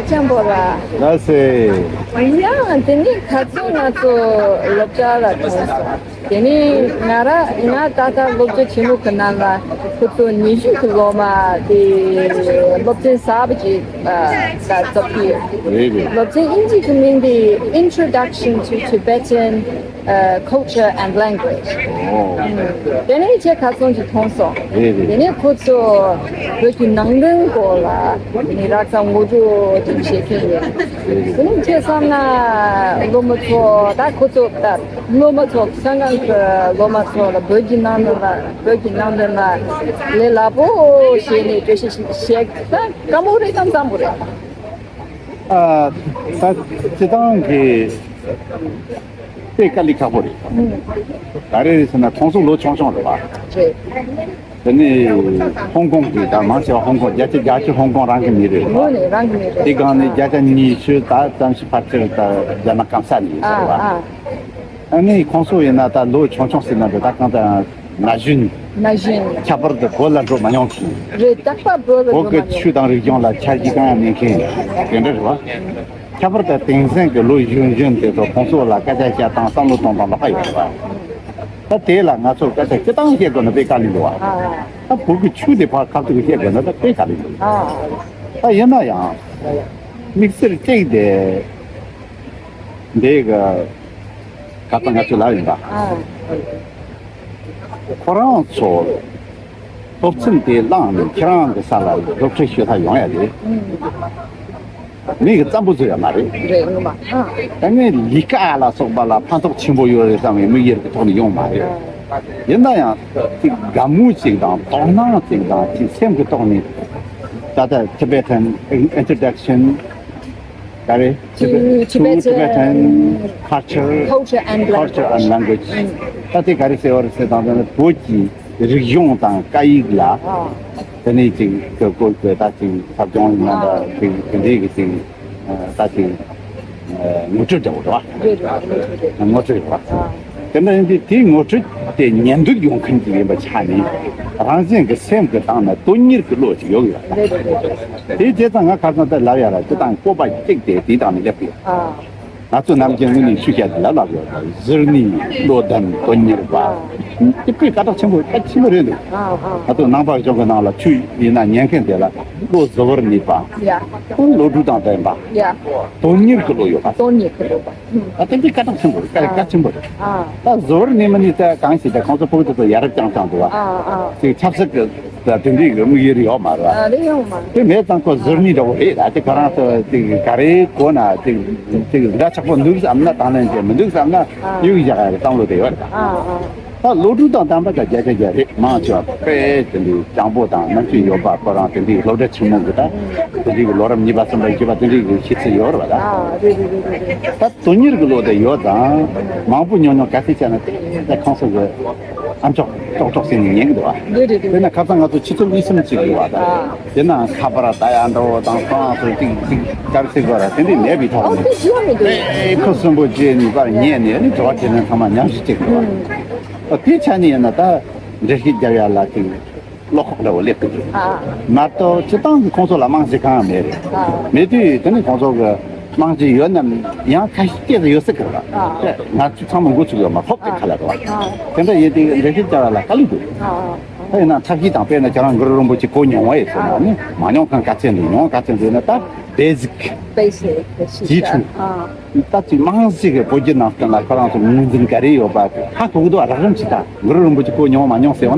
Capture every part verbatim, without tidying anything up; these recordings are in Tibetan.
ཅང་པོ་ལ། ལགས་སེ། ཡང་དེ་ནི་ཁ་ཚོན་ང་ཚོ་སློབ་གྲྭ་ལ་ཐོན་སོང་། དེ་ནི་ང་ར་ང་ད་ལྟ་སློབ་གྲྭ་ཆེན་མོ་གི་ནང་ལ་ཁོ་ཚོ་ཉི་ཤུ་གི་སློབ་མ་དེ་སློབ་ཚན་གསར་པ་ཅིག་ཨ་ད་བཙུགས་ཀྱི་ཡོད། རེད་རེད། སློབ་ཚན་དབྱིན་ཇི་གི་མིང་དེ་Introduction to Tibetan uh, Culture and Language. ཨོ། དེ་ནས་ཁྱེད་ཁ་སང་ཅིག་མཐོང་སོང་། རེད་རེད། དེ་ནས་ཁོ་ཚོ་བོད་ཀྱི་ནང་དོན་སྐོར་ལ་ནི་རགས་ཙམ་ངོ་སྤྲོད་ཅིག་བྱེད་མཁན་ཡོད། རེད་རེད། དེ་ནས་ཁྱེད་བསམ་ན་སློབ་མ་ཚོ་ད་ཁོ་ཚོ་ད་སློབ་མ་ཚོ་ས་སྒང་གི་སློབ་མ་ཚོ་ལ་བོད་ཀྱི་ནང་དོན་ལ་བོད་ཀྱི་ནང་དོན་ལ་ལས་སླ་པོ་བྱས་ནས་བརྗོད་གཞི་ཞིག་བཤད་ན་དཀའ་མོ་རེད་དམ་བཟང་པོ་རེད། ཨ། ད་སྤྱི་བཏང་གི་དཔེ་དཀའ་ལས་ཁག་པོ་རེད། ཨང་། ག་རེ་རེད་ཟེར་ན་ཁོང་ཚོ་ལོ་ཆུང་ཆུང་རེད་བ། རེད། དེ་ནས་ཧོང་ཀོང་གི་ད་མང་ཆེ་བ་ཧོང་ཀོང་རྒྱལ་སྤྱི་རྒྱལ་སྤྱི་ཧོང་ཀོང་རང་གི་མི་རེད་བ། དངོས་ནས་རང་གི་མི་རེད། དེ་སྒང་ནས་བརྒྱ་ཆ་ཉི་ཤུ་ད་ཙམ་ཞིག་ཕལ་ཆེར་ད་རྒྱ་ནག་སྐམ་ས་ནས་ཡིན་ཟེར་བ། ཨ་ཨ། ཨ་ནི་ཁོང་ཚོ་ཡིན་ན་ད་ལོ་ཆུང་ཆུང་ཟེར་ན་འདི་ད་གང་ལྟར་ན་གཞོན། ན་གཞོན། ཁྱད་པར་དུ་བོད་ལ་འགྲོ་མ་མྱོང་མཁན། རེད། རྟག་པར་བོད་ལ་བོད་འགྲོ་མ་ཀྱི་མྱོང་། ཆོས་དང་རིག་གཞུང་ལ་ཆ་རྒྱུས་གང་ཡང་མེད་མཁན་དེ་འདྲ་རེད་བ། ཁྱད་པར་དུ་དེང་སང་གི་ལོ་གཞོན་གཞོན་དེ་ཚོ་ཁོང་ཚོ་ལ་སྐད་ཆ་བཤད་སྟངས་བསམ་བློ་གཏོང་སྟངས་ལོགས་ཀ་ཡོད་རེད་བ། ད་དེ་ལ་ང་ཚོར་སྐད་ཆ་སྤྱིར་བཏང་བཤད་དགོས་ན་དཔེ་དཀའ་ལས་འདུག་བ། ཨ་ཨ། ད་བོད་ཀྱི་ཆོས་དེ་ཕར་ཁ་ཐུག་བཤད་དགོས་ན་ད་དཔེ་དཀའ་ལས་འདུག་ཨ་ཨ། ད་ཡིན་ན་ཡང་དམིགས་བསལ་གཅིག་དེ་འདི་ག་ད་ང་ཚོ་ལ་ཡིན་པ། ཨ། ཁོ་རང་ཚོ་སློབ་ཚན་དེ་བླངས་ནས་ཁྱེད་རང་གི་ས་ལ་སློབ་ཁྲིད་ཞུ་ཐབས་ཡོང་ཡ་རེད། ཨུམ། མི་གི་རྩམ་པོ་བཟོ་ཡ་མ་རེད། རེད་ངོ་མ། ཨ། ད་ནི་ལི་ཀ་ལ་སོགས་པ་ལ་ཕན་ཐོགས་ཆེན་པོ་ཡོད་རེད་བསམ་པའི་དམིགས་ཡུལ་གྱི་ཐོག་ནས་ཡོང་མ་རེད། ཨ། ཡིན་ན་ཡང་ཅིག་དགའ་མོས་ཅིག་དང་དོ་སྣང་ཅིག་དང་ཅིག་སེམས་ཀྱི་ཐོག་ནས་ད་ལྟ་Tibetan Introduction ག་རེ། To Tibetan Tibetan Culture Culture and Culture and Language. Language. ཨུམ། ད་དེ་ག་རེ་ཟེར་བ་རེད་ཟེར་དང་ད་ནི་བོད་ཀྱི་རིག་གཞུང་དང་སྐད་ཡིག་ལ། ཨ། དེ་ནས་ཅིག་གི་སྐོར་གྱི་ད་ཅིག་ཟབ་སྦྱོང་ཡིན་ན་ད་ཅིག་དེ་འདྲའི་གི་ཅིག་ད་ཅིག་ངོ་སྤྲོད་འདྲ་བོ་རེད་བ། རེད་རེད། ངོ་སྤྲོད་རེད་བ། ཨ། དེ་འདྲ་ཡིན་དུས་དེའི་ངོ་སྤྲོད་དེ་ཉན་འདོད་ཡོང་མཁན་ཅིག་ཡིན་པ་ཆ་ནས་རང་བཞིན་གྱི་སེམས་ཀྱི་སྟེང་ན་དོན་གཉེར་གྱི་བློ་ཅིག་ཡོད་ཡོད་རེད། རེད་རེད་རེད་རེད། དེའི་རྗེས་ཙང་ང་ཁ་སང་དེ་ལབ་ཡ་ལ་སྤྱི་བཏང་བཀོད་པ་གཅིག་དེ་དེའི་སྟེང་ནས་སླེབས་ཀྱི་ཡོད། ཨ། ང་ཚོ་ནམ་རྒྱུན་དངོས་གནས་ཆོས་བཤད་ལ་ལབ་ཡོད་ལ་གཟུར་གནས་བློ་ལྡན་དོན་གཉེར་བ། དེ་དཔེ་སྐད་གྲགས་ཆེན་པོ་གལ་ཆེན་པོ་རེད་འདུག་ཨ་ཨ། ང་ཚོ་ནང་པ་གཞུང་གི་ནང་ལ་ཆོས་ཡིན་ན་ཉན་མཁན་དེ་ལ་བློ་གཟུ་བོར་གནས་པ། ཡ། བློ་གྲོས་དང་ལྡན་པ། ཡ། དོན་གཉེར་གྱི་བློ་ཡོད་པ། དོན་གཉེར་གྱི་བློ་པ། ཨ་དེ་འདྲའི་སྐད་གྲགས་ཆེན་པོ་རེད། སྐད་ཨ་སྐད་ཆེན་པོ་རེད། ཨ། ད་གཟུ་བོར་གནས་མི་ནི་ད་གང་ཞིག་ད་ཁོང་ཚོ་ཕྲུ་གུ་དེ་ཚོ་ཡ་རབས་རྐྱང་རྐྱང་འདུག་བ། ཨ་ཨ། ཅིག་ཆབ་སྲིད་ཀྱི་ད་དེ་འདྲའི་གི་དམིགས་ཡུལ་ཡོད་མ་རེད། ཨ་རེད་ཡོད་མ་རེད། དེ་མེད་ཙང་ཁོ་གཟུར་གནས་འདྲ་བོ་རེད། ད་དེ་ཁོ་རང་ཚོ་དེ་ག་རེ་གོ་ན་དེ་དེ་འདྲ་ཆགས་པོ་འདུག་བསམ་ན་དང་ལེན་བྱས་མི་འདུག་བསམ་ན་ཨ་གཡུག་བཞག་ཡ་གི་བསམ་བློ་དེ་ཡོད་རེད། ཨ་ཨ། ད་བློ་གྲོས་དང་ལྡན་པ་དང་བརྒྱ་ཆ་བརྒྱ་རེད། མང་ཆེ་བ་དཔེ་དེ་འདྲའི་སྤྱང་པོ་དང་རྣམ་དཔྱོད་ཡོད་པ་ཁོ་རང་དེ་འདྲའི་སློབ་གྲྭ་ཆེན་མོ་གི་ད་དེ་འདྲའི་གི་ལོ་རབས་གཉིས་པ་གསུམ་པ་བཞི་པ་དེ་འདྲའི་གི་ཤེས་ཚད་ཡོད་རེད་བ། ད་ཨ་རེད་རེད་རེད་རེད། ད་དོན་གཉེར་གི་བློ་དེ་ཡོད་ཙང་མང་པོ་ཉུང་ཉུང་ག་ཚད་བྱས་ན་དེ་ད་ཁོང་ཚོ་གི་ཨམ་ཅོག་ཅོག་ཅོག་ཟིན་ནས་ཉན་གི་འདུག་བ། རེད་རེད་རེད། དཔེར་ན་ཁ་སང་ང་ཚོ་ཆུ་ཚོད་གཉིས་གསུམ་ཅིག་ཡོད་བ། ད་ཨ་དེ་ན་ཁ་པར་ལྟ་ཡ་འདྲ་བོ་དང་ཁོ་རང་ཚོ་ཅིག་ཅིག་ག་རེ་ཟེར་དགོས་ར་དེ་འདྲའི་མེད་པའི་ཐོག་ཨོ་ནས་དེ་ཅི་ཡང་མི་འདུག་ཨེ་ཁུ་སིམ་པོ་བྱས་ནས་པར་ཉན་ནས་ནི་དྲི་བ་དྲིས་ལན་ཚང་མ་ཉམས་ཞིབ་ཅིག་དགོས་བ། ཨ་དེའི་ཆ་ནས་ཡིན་ན་ད་འགྲེལ་བཤད་རྒྱབ་ཡ་ལ་ཅིག་བློ་ཁོག་འདྲ་བོ་སླེབས་ཀྱི་འདུག་ཨ་མ་གཏོགས་སྤྱི་བཏང་གི་ཁོང་ཚོ་ལ་རྨང་གཞི་གང་ཡང་མེད་རེད། ཨ་མེད་དུས་དེ་ནི་ཁོང་ཚོ་གི་རྨང་གཞི་ཡོད་ནམ་ཡང་ཁ་ཤས་སྐད་དུ་ཡོད་སྲིད་ཀྱི་རེད་བ། ཨ་ང་ཚོ་ཚང་མ་འགོ་ཚུགས་ཡོད་མ་ཁོག་ཅིག་ཁ་ལ་རེད་བ། ཨ་དེ་འདྲ་ཡིན་དུས་འགྲེལ་བཤད་རྒྱབ་ཡ་ལ་དཀའ་ལས་འདུག་ཨ་ཨ། ད་ཡིན་ན་ཐབས་ཤེས་དང་དཔེར་ན་ཁྱེད་རང་གུ་རུ་རིན་པོ་ཆེ་གོ་མྱོང་བ་ཡིན་ཟེར་ན་ནི་མ་མྱོང་མཁན་ག་ཚད་འདུག་མྱོང་ག་ཚད་འདུག་ན་ད་བེ་སིག་Basic ཞིག་ཇི་ཆུང་ཨ། ད་ཅིག་རྨང་གཞི་གི་བོད་བརྒྱུད་ནང་བསྟན་ལ་ཁོ་རང་ཚོ་ངོས་འཛིན་ག་རེ་ཡོད་པ་ཧ་གོ་གི་འདུག་རགས་རིམ་ཞིག་ད་གུ་རུ་རིན་པོ་ཆེ་གོ་མྱོང་མ་མྱོང་ཟེར་བ་ན་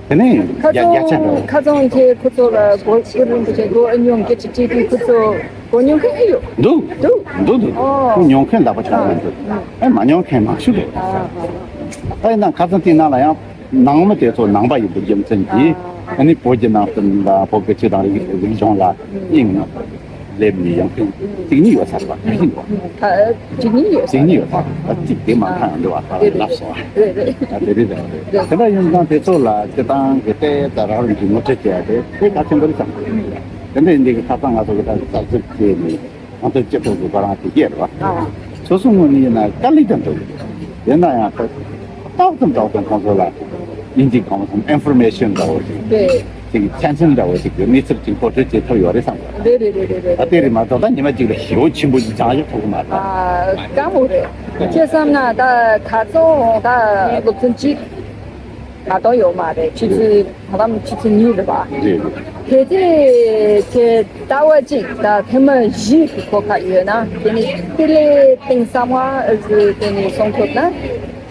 དེ་ནས་ཁ་རྒྱ་རྒྱ་ཆ་འདྲ་བོ། ཁ་སང་ཁྱེད་ཁོ་ཚོ་ལ་གོ་གུ་རུ་རིན་པོ་ཆེ་གོ་ཨ་མྱོང་སྐད་ཆ་དྲིས་དུས་ཁོ་ཚོ་གོ་མྱོང་མཁན་ཨེ་ཡོད། འདུག་འདུག་འདུག་འདུག་ཨོ། གོ་མྱོང་མཁན་ལག་པ་ཆག་མཁན་འདུག་ཨ་མ་མྱོང་མཁན་མང་ཤོས་འདུག་ཨ་ཨ། ད་ཡིན་ན་ཁ་སང་དེའི་ནང་ལ་ཡང་། ནང་མི་དེ་ཚོ་ནང་པ་ཡིན་པའི་རྒྱུ་མཚན་གྱིས་ཨ་ནི་བོད་ཀྱི་ནང་བསྟན་དང་བོད་ཀྱི་ཆོས་དང་རིག་རིག་གཞུང་ལ་སྙིང་སླེབས་ནས་ཡོང་མཁན་གཅིག་གཉིས་ཡོད་ཚར་བ་ག་ཤིན་ཏུ་གཅིག་གཉིས་ཡོད་གཅིག་གཉིས་ཡོད་ཚར་བ་གཅིག་དེ་མ་མཐའ་ཡང་འདྲི་བ་ལྟར་ལབ་སོང་བ་རེད་རེད། ཨ་དེ་རེད་དེ་རེད། དེ་འདྲ་ཡིན་ཙང་དེ་ཚོ་ལ་སྤྱི་བཏང་གི་ལྟས་ད་རག་རིམ་གྱི་ངོ་སྤྲོད་བྱས་ཏེ་དེ་གལ་ཆེན་པོ་རེད་བསམ། དེ་འདྲ་ཡིན་དུས་ཀྱི་ཁ་སང་ང་ཚོ་གི་ད་གསར་འཛུགས་བྱས་ནས། ང་ཚོ་སྤྱི་ཚོགས་ཀྱི་ཁོ་རང་དེ་སྐྱེས་རེད་བ། ཨ། སོ་སོ་ངོས་ནས་ཡིན་ན་དཀའ་ལས་ཀྱང་འདུག་ཡིན་ན་ཡང་ཏོག་ཙམ་ཏོག་ཙམ་ཁོང་ཚོ་ལ་ དབྱིན་ཇིའི་སྒང་ལ་ཨིན་ཕོར་མེ་ཤན་འདྲ་བོ་ཞིག་རེད། ཅིག་མཚན་སྙན་འདྲ་བོ་ཞིག་གི་གནས་ཚུལ་ཅིག་མཁོ་སྤྲོད་བྱེད་ཐུབ་ཡོད་རེད་བསམ་གི། རེད་རེད་རེད་རེད་རེད། ད་དེ་རེད་མ་གཏོགས་ད་ཉི་མ་གཅིག་ལ་ཞེ་པོ་ཆེན་པོ་ཞིག་སྦྱང་ཡག་ཐུབ་གི་མ་རེད། ཨ་དཀའ་མོ་རེད། ཁྱེད་བསམ་ན་ད་ཁ་སང་ད་སློབ་ཚན་གཅིག་མ་གཏོགས་ཡོད་མ་རེད། ཆུ་ཚོད་ད་ལམ་ཆུ་ཚོད་གཉིས་རེད་པ། རེད་རེད། དེ་དེ་ཁྱེད་ལྟ་བ་གཅིག་ད་ཐེངས་མ་བཞི་གི་གོ་སྐབས་ཡོད་ན་དེ་ནི་དེ་ལས་གཏིང་ཟབ་མ་དེ་ནི་སོང་ཐུབ་ན།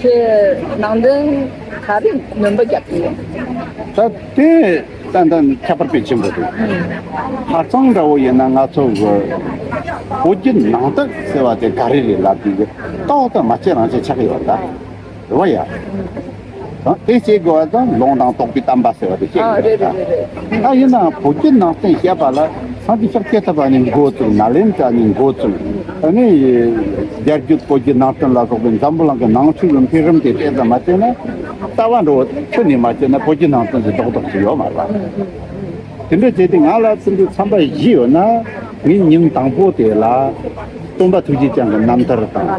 ཁྱེད་ནང་དོན་ག་རེ་སྣོན་པ་རྒྱག་གི་ཡོད། ད་དེ་ཏན་ཏན་ཁྱད་པར་དཔེ་ཆེན་པོ་འདུག་ཁ་སང་འདྲ་བོ་ཡིན་ན་ང་ཚོ་གི་བོད་བརྒྱུད་ནང་བསྟན་ཟེར་བ་དེ་ག་རེ་རེད་ལབ་དུས་ཀྱི་ཏོག་ཙམ་མ་བྱས་རང་བྱས་ཆགས་ཀྱི་ཡོད་ད། རེད་བ་ཡ། ད་དེ་བྱེད་དགོས་པ་དང་ལུང་དང་རྟོགས་པའི་བསྟན་པ་ཟེར་བ་དེ་བཤད་ཨ་དགོས་རེད་རེད་རེད་རེད། ད་ཡིན་ནའང་བོད་བརྒྱུད་ནང་བསྟན་བཤད་པ་ལ་སངས་རྒྱས་ཤཱཀྱ་ཐུབ་པ་ནས་འགོ་བཙུགས། ནཱ་ལེནྡྲ་ནས་འགོ་བཙུགས། ཨ་ནི་རྒྱ་བརྒྱུད་བོད་བརྒྱུད་ནང་བསྟན་ལ་སོགས་པའི་འཛམ་བུ་གླིང་གི་ནང་ཆོས་ཀྱི་འཕེལ་རིམ་དེ་དཔེ་ཙམ་མ་བྱས་ན་ལྟ་བ་འདྲ་བོ་ཁྱོན་ནས་མ་བྱས་ན་བོད་བརྒྱུད་ནང་བསྟན་གྱི་རྡོག་རྡོག་ཅིག་ཡོད་མ་རེད་པ། དེ་འདྲ་བྱས་ཏེ་ང་ལ་ཚིག་འདི་ཚན་པ་བཞི་ཡོད་ན་ངས་ཉིན་དང་པོ་དེ་ལ་སྟོན་པ་ཐུགས་རྗེ་ཅན་གྱི་རྣམ་ཐར་དང་།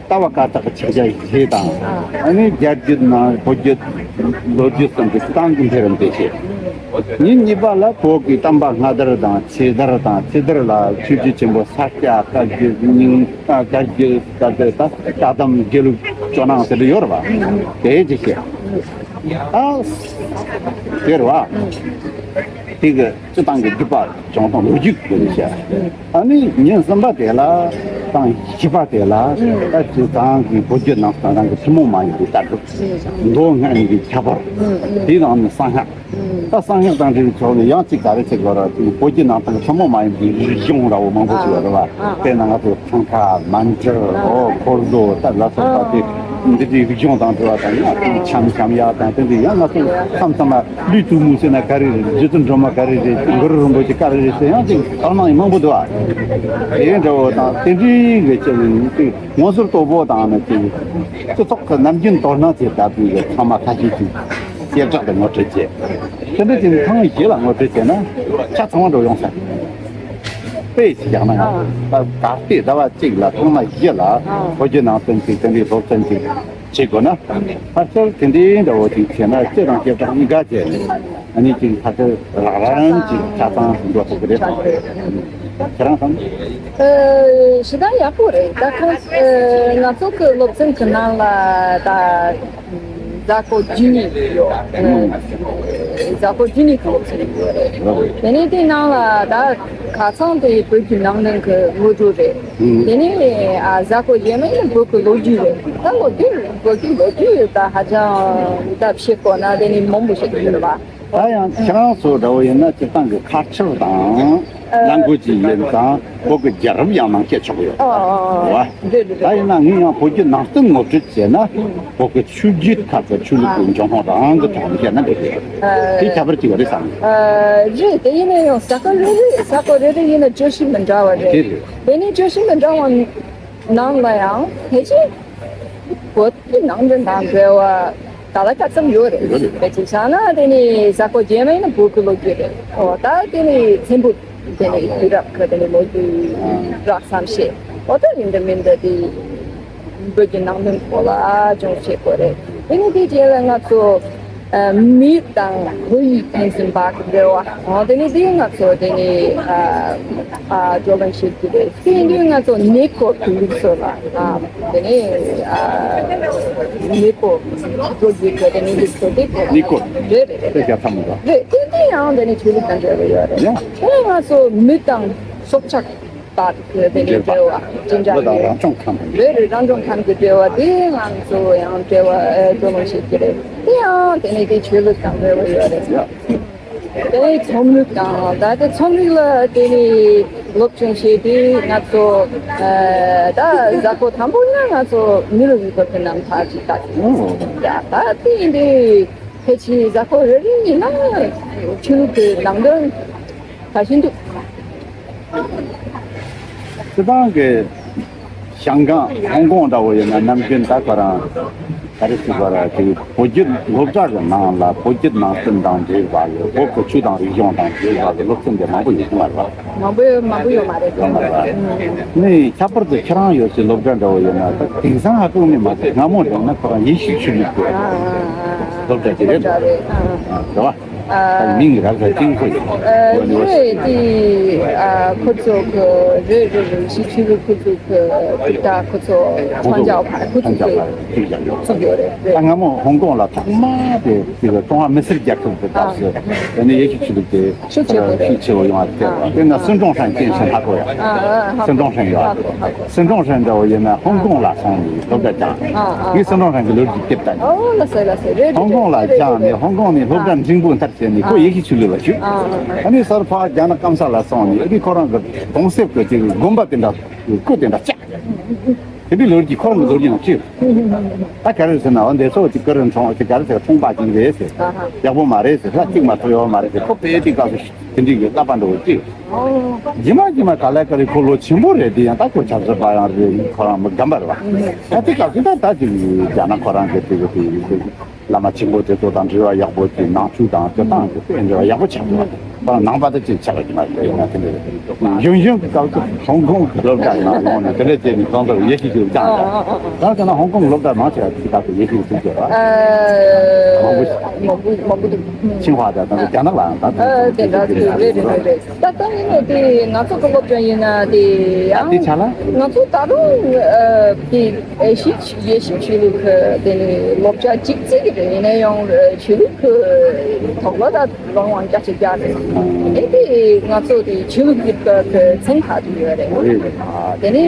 ལྟ་བ་བཀའ་རྟགས་ཀྱི་ཕྱག་རྒྱ་བཞི་དང་། ཨ་ནི་རྒྱ་བརྒྱུད་ནང་བོད་བརྒྱུད་ལོ་རྒྱུས་གསུམ་གྱི་སྤྱིར་བཏང་གི་འཕེལ་རིམ་དེ་བཤད། ཉིན་གཉིས་པ་ལ་བོད་ཀྱི་བསྟན་པ་སྔ་དར་དང་ཕྱི་དར་དང་ཕྱི་དར་ལ་ཆོས་བརྒྱུད་ཆེན་པོ་ས་སྐྱ་བཀའ་བརྒྱུད་རྙིང་བཀའ་བརྒྱུད་བཀའ་བརྒྱུད་ད་བཀའ་གདམས་དགེ་ལུགས་ཇོ་ནང་ཟེར་གྱི་ཡོད་རེད་པ། དེ་ཅིག་བཤད། ཨ་དེ་རེད་པ། དེ་གི་སྤྱིར་བཏང་གི་སྒྲུབ་པ་སྦྱོང་སྟངས་ལོ་རྒྱུས་ཀྱི་སྐོར་ནས་བཤད། ཨ་ནི་ཉིན་གསུམ་པ་དེ་ལ་དང་བཞི་པ་དེ་ལ་ད་སྤྱིར་བཏང་གི་བོད་བརྒྱུད་ནང་བསྟན་རང་གི་ཐུན་མོང་མ་ཡིན་པའི་ལྟ་གྲུབ། མདོ་སྔགས་ཀྱི་ཁྱད་པར། དེའི་ནང་ནས་གསང་སྔགས། ད་གསང་སྔགས་དང་འབྲེལ་བའི་ཕྱོགས་ནས་ཡང་གཅིག་ག་རེ་བྱེད་དགོས་ར་དེ་བོད་བརྒྱུད་ནང་བསྟན་གྱི་ཐུན་མོང་མ་ཡིན་པའི་རིག་གཞུང་འདྲ་བོ་མང་པོ་ཞིག་ཡོད་རེད་པ། དཔེར་ན་ང་ཚོ་ཐང་ཀ་མན་ཇུ་འོ་འཁོར་ལོ་ད་ལ་སོགས་པ་དེ་འདི་འདྲའི་རིག་གཞུང་དང་འབྲེལ་བ་དང་ཡང་འཆམ་འཆམ་ཡག་དང་དེ་འདྲའི་ཡང་ང་ཚོ་མཚམས་མཚམས་ལ་ལུས་ཐུགས་མུ་ཟེར་ན་ག་རེ་རེད། རྗེ་བཙུན་སྒྲོལ་མ་ག་རེ་རེད། གུ་རུ་རིན་པོ་ཆེ་ག་རེ་རེད་ཟེར་ཡང་ཅིག་བར་སྣང་ཡང་མང་པོ་འདུག་ཨ། དེ་འདྲ་བོ་དང་དེ་འདྲའི་གི་ཅིག་དེ་ངོ་སོར་དོད་པོ་དང་ནི་ཅིག་སྤྱི་ཚོགས་ཀྱི་ནམ་རྒྱུན་དོ་སྣང་བྱེད་ལྟ་བུའི་གི་ཚང་མ་ཁ་ཤས་ཅིག་བྱེ་བྲག་ཏུ་ངོ་སྤྲོད་བྱས། དེ་འདྲ་ཅིག་ཐེངས་བཞི་ལ་ངོ་སྤྲོད་བྱས་ན་ཆ་ཚང་བ་འགྲོ་ཡོང་ས་རེད། དཔེ་ཞིག་བཞག་ན་ཡང་ད་ད་ལྟའི་ཟླ་བ་གཅིག་ལ་ཐེངས་མ་བཞི་ལ་བོད་བརྒྱུད་ནང་བསྟན་ཅིག་དེ་འདྲའི་སློབ་ཚན་ཅིག་བྱེད་དགོས་ན། ཕལ་ཆེར་དེ་འདྲའི་འདྲ་བོ་ཅིག་བྱས་ན་སྤྱི་དང་བྱེ་བྲག་གཉིས་ཀ་བྱས་ནས་ཨ་ནི་ཅིག་ཕལ་ཆེར་རགས་རིམ་ཅིག་ཆ་ཚང་འགྲོ་ཐུབ་ཀྱི་རེད་བསམ། ཁྱེད་རང་བསམ། ཨ་ཞེ་དྲག་ཡག་པོ་རེད། ད་ཁོང་ཨ་ང་ཚོ་གི་སློབ་ཚན་གི་ནང་ལ་ད་གཟའ་འཁོར་བཅུ་གཉིས་ཡོད། ཨ་གཟའ་འཁོར་བཅུ་གཉིས་གི་སློབ་ཚན་ཡོད་རེད། དེ་ནས་དེ་ནང་ལ་ད་ཁ་སང་དེ་བོད་ཀྱི་ནང་བསྟན་གི་ངོ་སྤྲོད་རེད། དེ་ནས་ཨ་གཟའ་འཁོར་རྗེས་མ་ཡིན་ན་བོད་ཀྱི་ལོ་རྒྱུས་རེད། ད་ལོ་རྒྱུས་བོད་ཀྱི་ལོ་རྒྱུས་ད་ཧ་ཅང་ད་བཤད་དགོས་ན་དེ་ནས་མང་པོ་བཤད་ཀྱི་ཡོད་རེད་པ། ད་ཡང་ཁྱེད་རང་ཚོ་འདྲ་བོ་ཡིན་ན་སྤྱིར་བཏང་གི་ཁ་ཆེ་དང་ལ་འགོ་ཅིག་ཡིན་ཙང་བོད་ཀྱི་རྒྱལ་རབས་ཡང་ནང་བཤད་ཆོག་གི་ཡོད་རེད་བ། རེད་རེད། ད་ཡིན་ན་ངས་ཡང་བོད་ཀྱི་ནང་བསྟན་ངོ་སྤྲོད་བྱས་ན་བོད་ཀྱི་ཆོས་བརྒྱུད་ཁག་གི་ཆོས་ལུགས་ཀྱི་འབྱུང་ཁུངས་རང་གི་ཐོག་ནས་བཤད་ན་འགྲིག་གི་ཡོད་རེད། དེ་ཁྱད་པར་ཅིག་ཡོད་རེད་བསམ། རེད། དེ་ཡིན་ན་ཡང་ས་ཁུལ་རེ་རེ་ས་ཁུལ་རེ་རེ་ཡིན་ན་བརྗོད་གཞི་མི་འདྲ་བ་རེད། དེ་རེད། དེ་ནས་བརྗོད་གཞི་མི་འདྲ་བ་ནང་ལ་ཡང་ཕལ་ཆེར་བོད་ཀྱི་ནང་བསྟན་དང་འབྲེལ་བ་ད་ལ་ཁ་ཙམ་ཡོད་རེད། ཡོད་རེད། དཔེ་ཅིག་བཞག་ན་དེ་ནི་གཟའ་འཁོར་རྗེས་མ་ཡིན་ན་བོད་ཀྱི་ལོ་རྒྱུས་རེད། འོ་ད་དེ་ནི་ཚེམ་བུ་དེ་ནི་དུས་རབས་ཁ་དེ་ནི་ལོ་རྒྱུས་རགས་ཙམ་བཤད། འོ་ད་ཡིན་འདྲ་མིན་འདྲ་དེ་བོད་ཀྱི་ནང་བསྟན་སྐོར་ལ་ཅུང་བཤད་དགོས་རེད། དེ་ནི་དེ་རྗེས་ལ་ང་ཚོ་ཨ་མི་དང་བོད་ཡིག་ཕན་ཚུན་བར་གྱི་འབྲེལ་བ། འོ་དེ་ནི་དེ་ང་ཚོ་དེ་ནི་ཨ་ཨ་བགྲོ་གླེང་བྱེད་ཀྱི་རེད། དེ་ཡིན་དུས་ང་ཚོ་གནས་སྐོར་གྱི་ལུགས་སྲོལ་ལ་ཨ་དེ་ནི་ཨ་གནས་སྐོར་འགྲོ་རྒྱུ་གི་དེ་ནི་ལུགས་སྲོལ་དེ་སྐོར་ལ། གནས་སྐོར་རེད་རེད་རེད། དེ་རྒྱ་ཚ་མི་འདྲ། རེད། དེ་དེ་ཡང་དེ་ནི་ཆོས་ལུགས་དང་འབྲེལ་བ་ཡོད་རེད། ཡང་དེ་ནི་ང་ཚོ་མི་དང་སྲོག་ཆགས་བར་གྱི་དེ་ནི་འབྲེལ་བ་ཅི་འདྲ་མི་དང་རང་སྐྱོང་ཁམས། རེད་རེད། རང་སྐྱོང་ཁམས་ཀྱི་འབྲེལ་བ་དེ་ང་ཚོ་ཡང་འབྲེལ་བ་ཨེ་བགྲོ་གླེང་བྱེད་ཀྱི་རེད། དེ་ཡང་དེ་ནི་དེ་ཆོས་ལུགས་དང་འབྲེལ་བ་ཡོད་རེད། དེ་ནི་ཚོམས་རིག་དང་ད་དེ་ཚོམས་རིག་ལ་དེ་ནི་སློབ་སྦྱོང་བྱས་ཏེ་ང་ཚོ་ཨེ་ད་གཟའ་འཁོར་དང་པོ་ན་ང་ཚོ་མི་ལ་རིག་པ་གི་རྣམ་ཐར་ཅིག་ལྟ་གི་ཡོད། ཡ་ད་དེ་ཡིན་དུས་ཕལ་ཆེར་གཟའ་འཁོར་རེ་རེ་ཡིན་ན་ཆོས་ལུགས་ཀྱི་ནང་དོན་ག་བཞིན་འདུག་སྤྱིར་བཏང་གི་ཞང་ཀང་ཧོང་ཀོང་འདྲ་བོ་ཡིན་ན་ནམ་རྒྱུན་ད་ཁོ་རང་ག་རེ་ཟེར་བ་ར་དེ་བོད་བརྒྱུད་སློབ་གྲྭ་གི་ནང་ལ་བོད་བརྒྱུད་ནང་བསྟན་དང་འབྲེལ་བ་གི་བོད་ཀྱི་ཆོས་དང་རིག་གཞུང་དང་འབྲེལ་བ་གི་སློབ་ཚན་དེ་མང་པོ་ཡོད་ཀྱི་མ་རེད་པ། མང་པོ་ཡོད་མང་པོ་ཡོད་མ་རེད། ཡོད་མ་རེད་པ། ནི་ཁྱད་པར་དུ་ཁྱེད་རང་ཡོད་སའི་སློབ་གྲྭ་འདྲ་བོ་ཡོད་ན་ད་དེང་སང་ཧ་གོ་ནི་མ་གཏོགས་སྔ་མོ་འདྲ་ན་ཁོ་རང་ཡེ་ཤུའི་ཆོས་ལུགས་དེ་ སློབ་གྲྭ་ཅིག་རེད། སློབ་གྲྭ་རེད། ཨ། རེད་བ། ཨ། ད་མིང་རག་ས་ཅིང་ཧུའེ། ཨ། ཡོད་ནི་བ། ཡོད་དེ། ཨ། ཁོ་ཚོ་གི་རེད་རེད་རེད། ཞིབ་ཕྲ་ཁོ་ཚོ་གི་དེ་ད་ཁོ་ཚོ་ཁོང་ཚོ་ཚང་རྒྱ་བ་ཁོ་ཚང་ཚོ་རྒྱ་བ་ཅིག་ཀྱང་ཡོད། ཚུགས་ཡོད་རེད། རེད། ད་སྔ་མོ་ཧོང་ཀོང་ལ་ཚང་མ་དེ་དེ་གི་ཀྲུང་ཧྭ་མི་སེར་རྒྱལ་ཁབ་ཀྱི་སྐབས་སུ་དེ་ནི་ཡེ་ཤུ་ཆོས་ལུགས་དེ་ཤུགས་ཆེ་བོ་རེད། ཤུགས་ཆེ་བོ་ཡོང་བ་དེ་བ། དེ་ན་孙中山先生ཧ་གོ་ཡ། 孙中山 ཡོད། 孙中山 འདྲ་བོ་ཡིན་ན་ཧོང་ཀོང་ལ་སོང་ནས་སློབ་གྲྭ་སྦྱངས། ངས་孙中山 གི་ལོ་རྒྱུས་དེབ་ལྟ། ཨོ་ལ་སེ་ལ་སེ་རེད། ཧོང་ཀོང་ལ་སྦྱངས་ནས་ཧོང་ཀོང་ནས་སློབ་གྲྭ་འབྲིང་པོ་མཐར་ཕྱིན་ནས་ཁོ་ཡེ་ཤུ་ཆོས་ལུགས་ལ་ཞུགས། ཨ་ནི་གསར་ཕར་རྒྱ་ནག་སྐམ་ས་ལ་སོང་ནས་ཨ་ནི་ཁོ་རང་གི་གྲོང་གསེབ་ཀྱི་ཅིག་དགོན་པ་དེ་འདྲ་སྐུ་དེ་འདྲ་བཅག་དེ་འདྲའི་ལོ་རྒྱུས་ཁོ་རང་གི་ལོ་རྒྱུས་ནང་བྲིས། ད་ག་རེ་ཟེར་ན་འོ་འདི་ཚོ་ཅིག་ཀི་རི་ཚོང་ཅིག་ག་རེ་ཟེར། ཚོང་པ་ཅིག་རེད་ཟེར། ཡག་པོ་མ་རེད་ཟེར། ལྷ་གཅིག་མ་གཏོགས་ཡོད་མ་རེད་ཟེར། ཁོ་དཔེ་དེ་སྐབས་སུ་དེ་འདྲའི་གི་བསླབ་པ་འདྲ་བོ་བྲིས། རྗེས་མ་རྗེས་མ་ག་ལེ་ག་ལེ་ཁོ་ལོ་ཆེན་པོ་རེད། དེ་ཡང་ད་ཁོ་ཆབ་སྲིད་པ་ཡང་རེད། ཁོ་རང་མི་རྒན་པ་རེད་བ། ད་དེ་སྐབས་སུ་ད་ད་ཅིག་རྒྱ་ནག་ཁོ་རང་གི་དེ་གི་དེ་བླ་མ་ཆེན་པོ་དེ་ཚོ་དང་འབྲེལ་བ་ཡག་པོ་ཅིག་ནང་ཆོས་དང་སྤྱིར་བཏང་གི་དཔེ་འབྲེལ་བ་ཡག་པོ་ཆགས་འདུག་ཁོ་རང་ནང་པ་དེ་ཅིག་ཆགས་པ་ཅིག་མ་རེད། ཡིན་ན་དེ་འདྲ་རེད། གཞོན་གཞོན་གྱི་སྐབས་སུ་ཧོང་ཀོང་གི་སློབ་གྲྭ་ནང་ཡོང་ནས་དེ་འདྲ་བྱས་ནས་གང་ལྟར་ཡེ་ཤུ་ཆོས་སྦྱངས། ད་ལྟ་ན་ཧོང་ཀོང་གི་སློབ་གྲྭ་མང་ཆེ་བ་དེ་སྐབས་སུ་ཡེ་ཤུ་ཆོས་སྦྱངས་པ་མང་པོ་ཞིག་མང་པོ་མང་པོ་འདུག་ཆིང་ཧྭ་དང་ད་ལྟ་རྒྱ་ནག་ལའང་ད་དེ་འདྲ་དེ་རེད་རེད་རེད་རེད། ད་ལྟ་ཡིན་ནའི་དེ་ང་ཚོ་གི་སློབ་གྲྭ་ཡིན་ན་དེ་ད་དེ་ཡང་ཆ་ལ་ང་ཚོ་ད་རུང་ཨ་དེ་ཡེ་ཤུ་ཡེ་ཤུ་ཆོས་ལུགས་ཀྱི་དེ་ནི་སློབ་གྲྭ་གཅིག་བརྩི་གི་རེད། ཡིན་ན་ཡང་ཨ་ཆོས་ལུགས་ཀྱི་ཐོག་ལ་ད་རང་དབང་བརྒྱ་ཆ་བརྒྱ་རེད། ཨེ་དེ་ང་ཚོ་དེ་ཆོས་ལུགས་ཀྱི་ཀྱི་ཚན་ཁག་དེ་ཡོད་རེད། ཨ་དེ་ནི་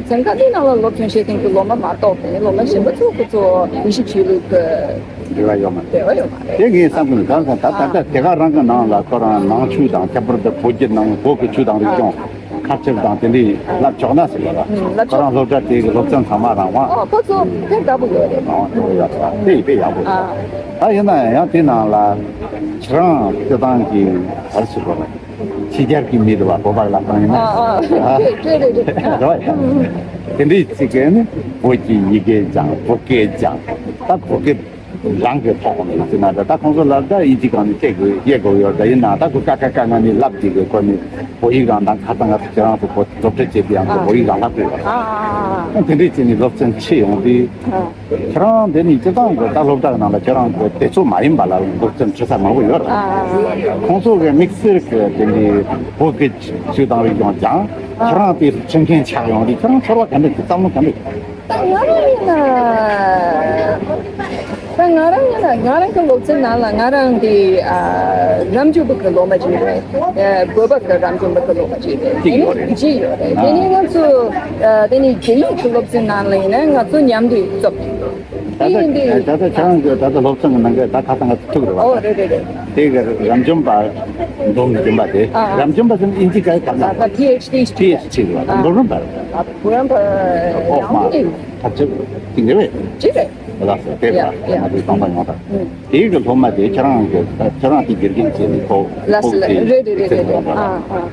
ཚན་ཁག་དེ་ནང་ལ་སློབ་ཆེན་བྱེད་མཁན་གྱི་སློབ་མ་མ་གཏོགས་དེ་ནི་སློབ་མ་གཞན་པ་ཚོ་ཁོ་ཚོ་ཡེ་ཤུ་ཆོས་ལུགས་ཀྱི་འབྲེལ་བ་ཡོད་མ་རེད། འབྲེལ་བ་ཡོད་མ་རེད། དེ་ངས་བསམ་གི་འདུག་གང་ཟེར་ན་ད་ད་ལྟ་དེ་ག་རང་གི་ནང་ལ་ཁོ་རང་ནང་ཆོས་དང་ཁྱད་པར་དུ་བོད་ཀྱི་ནང་བོད་ཀྱི་ཆོས་དང་རིག་གཞུང་ཁ་ཆེར་དང་དེ་འདྲའི་བསླབ་ཆོག་ན་ཟེར་བ་ལ། ཁོ་རང་སློབ་གྲྭ་དེ་གི་སློབ་ཚན་ཚང་མ་རང་དབང་། ཨོ་ཁོ་ཚོ་དཔེ་དགའ་པོ་ཡོད་རེད། རང་དབང་ཡོད་ཡོད་རེད། དཔེ་དཔེ་ཡག་པོ་རེད། ད་ཡིན་ན་ཡང་དེ་ནང་ལ་ཁྱེད་རང་སྤྱི་བཏང་གི་ག་རེ་ཟེར་དགོས་རེད། ཕྱི་རྒྱལ་གྱི་མི་རེད་བ། བོད་པ་ལབ་སྟངས་ཡིན་ན། ཨ་ཨ་རེད་རེད་རེད། རེད་བ། དེ་འདྲའི་ཅིག་གིས་ནི་བོད་ཀྱི་ཡི་གེ་སྦྱངས། བོད་སྐད་སྦྱངས། ད་བོད་སྐད་རང་གི་ཐོག་ནས་ཟེར་ན་ད་ད་ཁོང་ཚོ་ལ་ད་ཨིན་ཇི་སྒང་ནས་སྐད་དགོས་ཡས་དགོས་ཡོད། ད་ཡིན་ན་ད་ཁོ་ཀ་ཁ་ཀ་ང་ནི་ལབ་དེ་གི་ཁོ་ནི་བོད་ཡིག་རང་དང་ཁ་སང་ང་ཚོ་ཁྱེད་རང་ཚོ་བོད་སློབ་གྲྭ་བྱེད་དུས་ཡང་ཁོ་བོད་ཡིག་རང་ལབ་དགོས་ཡོད། ཨ་ཨ་ཨ་ཨ། དེ་འདྲས་བྱས་ནས་སློབ་ཚན་ཕྱེ་ཡོང་དུས་ཨ་ཁྱེད་རང་དེ་ནི་སྤྱི་བཏང་གི་ད་སློབ་གྲྭ་ནང་ལ་ཁྱེད་རང་གི་དེ་ཚོ་མ་ཡིན་པ་ལ་སློབ་ཚན་ཁྲིད་ས་མང་པོ་ཡོད་རེད། ཨ་ཨ་ཨ་ཨ། ཁོང་ཚོ་གི་དམིགས་བསལ་གི་དེ་འདྲའི་བོད་ཀྱི་ཆོས་དང་རིག་གཞུང་སྦྱངས། ཁྱེད་རང་དེ་ཁྲིད་མཁན་ཆགས་ཡོང་དུས་ཁྱེད་རང་ཚོར་བ་ག་འདྲ་འདུག་བསམ་བློ་ག་འདྲ་འདུག་ད་ང་རང་ཡིན་ན། ད་ང་རང་ཡིན་ན་ང་རང་གི་སློབ་ཚན་ནང་ལ་ང་རང་དེ་ཨ་རབ་འབྱམས་པ་གི་སློབ་མ་ཅིག་རེད། ཨ་བོད་པ་གི་རབ་འབྱམས་པ་གི་སློབ་མ་ཅིག་རེད། གཅིག་ཡོད་རེད། གཅིག་ཡོད་རེད། དེ་ནས་ང་ཚོ་ཨ་དེ་ནས་རྒྱ་ཡིག་གི་སློབ་ཚན་ནང་ལ་ཡིན་ན་ང་ཚོ་མཉམ་དུ་རྩོམ། ད་ལྟ་དེ་ཡིན་དུས་ད་ལྟ་ཁྱེད་རང་གི་ད་ལྟ་སློབ་ཚན་གི་ནང་གི་ད་ཁ་སང་ང་ཚོ་ཐུག་རེད་བ། ཨོ་རེད་རེད་རེད། དེ་གི་རབ་འབྱམས་པ་འདོམས་རྒྱུ་མ་དེ། ཨ་རབ་འབྱམས་པ་ཟེར་ན་ཨིན་ཇི་སྐད་ག་ལ། ད་ཕི་ཨེཆ་ཌི། ཕི་ཨེཆ་ཌི་རེད་བ། ད་མགྲོན་པ་རེད། ཨ་མགྲོན་པ། ཨོ་མ། ཡང་ཐབས་ཆག་ཅིག་རེད་བས། ཅི་རེད། ལགས་སོ། དེ་ཡ་ལ་ཡ། ང་ཚོའི་སྟོང་པ་ཡོང་ཐབས། ཨུ། དེའི་གི་སློབ་མ་དེ་ཁྱེད་རང་གི་ཁྱེད་རང་དེ་དགེ་རྒན་བྱས་ནས་ཁོ་ལགས་སོ་ཁོ་ལགས། དེ་རེད་རེད་རེད་རེད་རེད། ཨ་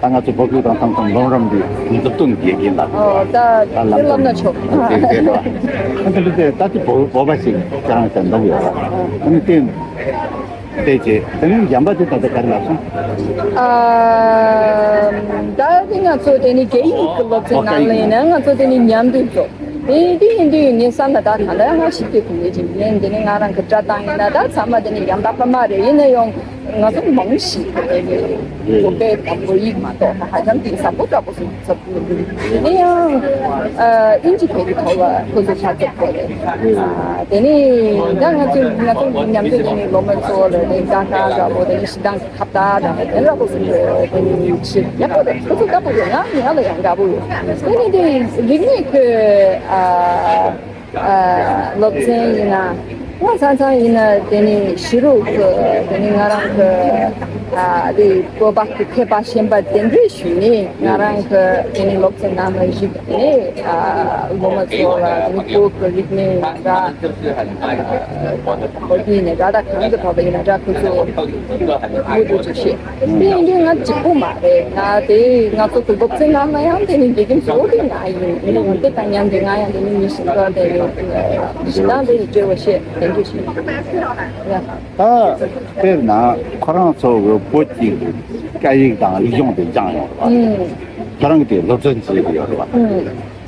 ཨ། ད་ང་ཚོ་བོད་ཕྲུག་དང་མཚམས་མཚམས་ལམ་རིམ་འདི་མཛུབ་སྟོན་དགེ་རྒན་ལ། ཨོ་ད་ད་ལམ་དེ་སྟོན་ལབ་ན་ཆོག་དེ་དེ་རེད་བ། ཨ་དེ་འདྲ་དེ་ད་དེ་བོད་བོད་པ་ཞིག་ཁྱེད་རང་ཚོ་འདུག་ཡོད་ར། ཨ་ནི་དེ་དེ་རྗེས་དེ་ནས་གཞན་པ་དེ་ད་ལྟ་ག་རེ་ལབ་སོང་། ཨ་ད་དེ་ང་ཚོ་དེ་ནི་རྒྱ་ཡིག་གི་སློབ་ཚན་ནང་ལ་ཡིན་ན་ང་ཚོ་དེ་ནི་མཉམ་དུ་འགྲོ། དེ་དེ་ཡིན་དུས་ངའི་བསམ་ན་ད་གང་ལྟར་ང་ཞིག་དེ་གོ་ངེས་ཅིག་ཡིན། དེ་ནི་ང་རང་གི་སྒྲ་གདངས་ཡིན་ན་ད་ཚང་མ་དེ་ནི་ཡང་དག་པ་མ་རེད། ཡིན་ན་ཡང་ང་ཚོ་མང་ཞིག་གི་དེ་ནི་བོད་པའི་དང་བོད་ཡིག་མ་གཏོགས་ད་ཧ་ཅང་དེ་ཟབ་པོ་འདྲ་པོ་སོང་ཚབ་ཡོད་དུས་དེ་ནི་ཡང་ཨ་ཨིན་ཇི་སྐད་ཀྱི་ཐོག་ལ་ཁོ་ཚོ་ཕྱག་ཚབ་དགོས་རེད། ཨ་དེ་ནི་ད་ང་ཚོ་ང་ཚོ་མཉམ་དུ་དེ་ནི་སློབ་མ་ཚོ་ལ་དེ་ནི་ཀ་ཁ་འདྲ་པོ་དེ་ནི་ཞི་དང་ཁ་བརྡ་དང་དེ་འདྲ་པོ་ཞིག་དེ་ནི་ཞིག་ཡག་པོ་རེད། ཁོ་ཚོ་དགའ་པོ་ཡོད། ང་ང་ལ་ཡང་དགའ་པོ་ཡོད། དེ་ནི་དེ་རིག་གནས་ཀྱི་ཨ་ཨ་སློབ་ཚན་ཡིན་ན་ང་ཚང་ཚང་ཡིན་ན་དེ་ནི་ཕྱི་རོལ་གྱི་དེ་ནི་ང་རང་གི་ཨ་དེ་བོད་པ་གི་མཁས་པ་ཤན་པ་དེ་འདྲས་ཞུས་ནས་ང་རང་གི་དེ་ནི་སློབ་ཚན་ནང་ལ་བཞུགས་ནས་ཨ་སློབ་མ་ཚོ་ལ་དེ་ནི་བོད་ཀྱི་རིག་གནས་ཡིན་ན་འདྲ། ཨ་བོད་ཡིག་ནས་ག་ད་གང་གི་ཐོག་ལ་ཡིན་ན་འདྲ་ཁོ་ཚོ་མུ་མཐུད་ཅིག་བཤད། དེ་ཡིན་དུས་ང་གཅིག་པུ་མ་རེད། ང་དེ་ང་ཚོ་གི་སློབ་ཚན་ནང་ན་ཡང་དེ་ནི་དགེ་རྒན་གཙོ་བོ་དེ་ང་ཡིན། ཡིན་ནའང་དེ་དང་མཉམ་དུ་ང་ཡང་དེ་ནི་མི་ཞིག་ག་དེ་ནི་ཞི་དང་དེ་ནི་བརྗོད་པ་བཤད་དེ་འདྲ་ཞིག་ཡ། ད་དཔེར་ན་ཁོ་རང་ཚོ་གི་བོད་ཀྱི་སྐད་ཡིག་དང་རིག་གཞུང་དེ་སྦྱངས་ཡོད་རེད་བ། ཨུམ། ཁྱེད་རང་གི་དེ་སློབ་ཚན་བྱེད་ཀྱི་ཡོད་རེད་བ།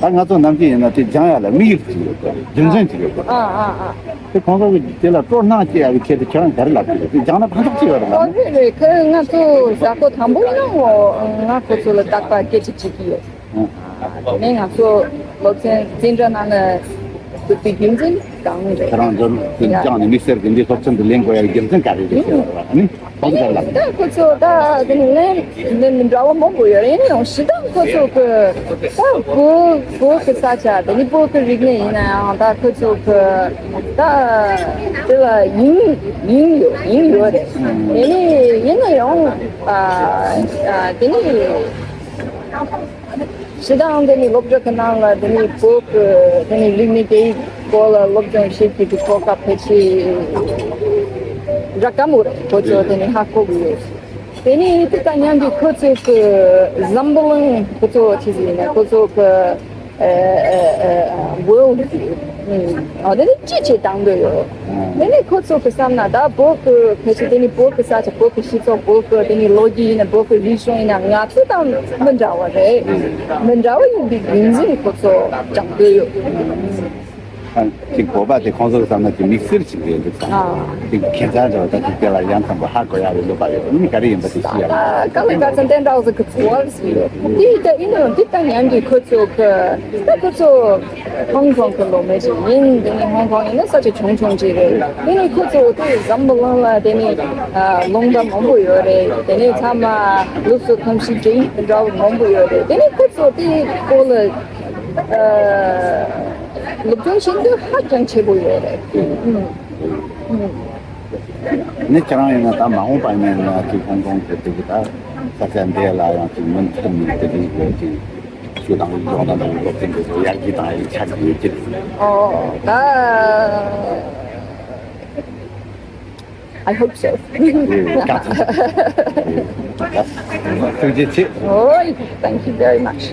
ཨུམ། ད་ང་ཚོ་ནམ་རྒྱུན་ཡིན་ན་དེ་སྦྱང་ཡ་ལ་དམིགས་ཡུལ་ཅིག་ཡོད་དགོས། རྒྱུ་མཚན་ཅིག་ཡོད་དགོས། ཨ་ཨ་ཨ། དེ་ཁོང་ཚོ་གི་དེ་ལ་སྤྲོ་སྣང་སྐྱེ་ཡ་གི་ཆེད་དུ་ཁྱེད་རང་ག་རེ་ལབ་ཀྱི་རེད། དེ་སྦྱང་ན་ཕན་ཐོགས་ཅི་ཡོད་རེད་ལབ་ན། ཨོ་རེད་རེད། ཁོས་ང་ཚོ་གཟའ་འཁོར་དང་པོ་ཡིན་ན་ངོ་ང་ཁོ་ཚོ་ལ་རྟག་པར་སྐད་ཆ་དྲིས་ཀྱི་ཡོད། ཨ་དེ་ནས་ང་ཚོ་སློབ་ཚན་འཛིན་གྲྭ་ནང་ལ་འདུག་པའི་རྒྱུ་མཚན་གང་རེད། ཁྱེད་རང་ཚོ་དེ་ཡ་སྦྱངས་ནས་དམིགས་བསལ་གྱི་འདི་སློབ་ཚན་དུ་ལེན་དགོས་ཡ་གི་རྒྱུ་མཚན་ག་རེ་རེད་ཟེར་བ་ནི། ཁོང་ཚོ་ག་རེ་ལབ། ད་ཁོ་ཚོ་ད་དེ་ནི་ལན་མི་འདྲ་བ་མང་པོ་ཡོད་རེད། ཡིན་ཡང་ཞེ་དྲག་ཁོ་ཚོ་གི་ད་བོད་བོད་ཀྱི་ས་ཆ་དེ་ནི་བོད་ཀྱི་རིག་གནས་ཡིན་ན་ཡང་ད་ཁོ་ཚོ་གི་ད་དེ་ལ་ཡིན་ཡིན་ཡོད་ཡིན་ཡོད་རེད། དེ་ནི་ཡིན་ན་ཡང་ཨ་ཨ་དེ་ནི། སྤྱིར་བཏང་དེ་ནི་སློབ་གྲྭ་གི་ནང་ལ་དེ་ནི་བོད་ཀྱི་དེ་ནི་རིག་གནས་དེའི་སྐོར་ལ་སློབ་སྦྱོང་བྱེད་རྒྱུ་གི་གོ་སྐབས་ཕལ་ཆེར་རག་ག་མ་རེད། ཁོ་ཚོ་དེ་ནི་ཧ་གོ་གི་ཡོད། དེ་ནི་དེ་དང་མཉམ་དུ་ཁོ་ཚོ་གི་འཛམ་བུ་གླིང་ཁོ་ཚོ་ཆི་ཟེར་ན་ཁོ་ཚོ་གི་ཨ་ཨ་ཨ་ཝོལ་ཌི་ཨ་དེ་ནི་ཅི་བྱེད་བཏང་འདོད་ཡོད། དེ་ནི་ཁོ་ཚོ་གི་བསམ་ན་ད་བོད་ཀྱི་ཕལ་ཆེར་དེ་ནི་བོད་ཀྱི་ས་ཆ་བོད་ཀྱི་སྤྱི་ཚོགས་བོད་ཀྱི་དེ་ནི་ལོ་རྒྱུས་ཡིན་ན་བོད་ཀྱི་རིག་གཞུང་ཡིན་ན་ང་ཚོ་དང་མི་འདྲ་བ་རེད། མི་འདྲ་བ་ཡིན་པའི་རྒྱུ་མཚན་ཁོ་ཚོ་སྦྱང་འདོད་ཡོད། ཨ་ཅིག་བོད་པ་དེ་ཁོང་ཚོ་གི་བསམ་ན་ཅིག་དམིགས་བསལ་ཅིག་རེད་འདུག་བསམ། ཨ་ཅིག་ཁྱད་མཚར་འདྲ་བ་དང་ཅིག་དེ་ལ་ཡ་མཚན་པོ་ཧ་གོ་ཡ་རེད་འདུག་པ་ཡོད་ནི་ག་རེ་ཡིན་པ་དེ་ཤེས་ཡ་མེད། ཨ་ག་ལ་ག་ཚོད་བསྟན་འདྲ་བ་ཟིག་གི་ཚོར་བ་ཟིག་ཡོད། དེ་ད་ཡིན་ནའང་དེ་དང་མཉམ་དུ་ཁོ་ཚོ་གི་ད་ཁོ་ཚོ་ཧོང་ཀོང་གི་ལོ་མེ་ཞིག་ཡིན། དེ་ནི་ཧོང་ཀོང་ཡིན་ན་ས་ཆ་ཆུང་ཆུང་ཅིག་རེད། དེ་ནི་ཁོ་ཚོ་དེ་འཛམ་བུ་གླིང་ལ་དེ་ནི་ཨ་ལུང་པ་མང་པོ་ཡོད་རེད། དེ་ནི་ཚང་མ་ལུགས་སྲོལ་གོམས་གཤིས་འདྲ་མི་འདྲ་བ་མང་པོ་ཡོད་རེད། དེ་ནི་ཁོ་ཚོ་དེ་སྐོར་ལ་ཨ་སློབ་སྦྱོང་བྱེད་འདོད་ཧ་ཅང་ཆེན་པོ་ཡོད་རེད། ཨུམ། ཨུམ། ནི་ཁྱེད་རང་ཡིན་ན་ད་མ་འོངས་པ་ཡིན་ན་ཅིག་ཧོང་ཀོང་གི་དེ་གི་ད་ས་ཆ་འདི་ལ་ཡང་ཅིག་མུ་མཐུད་ནས་དེ་རིགས་ཀྱི་ཅིག་ཞུ་དང་སྦྱོང་དང་དང་སློབ་ཚན་དེ་ཚོ་ཡར་རྒྱས་དང་ཡིག་ཆ་གི་ཡོད་ཀྱི་རེད། ཨོ་ད། I hope so. ཐུགས་རྗེ་ཆེ། ཨོ། Thank you very much.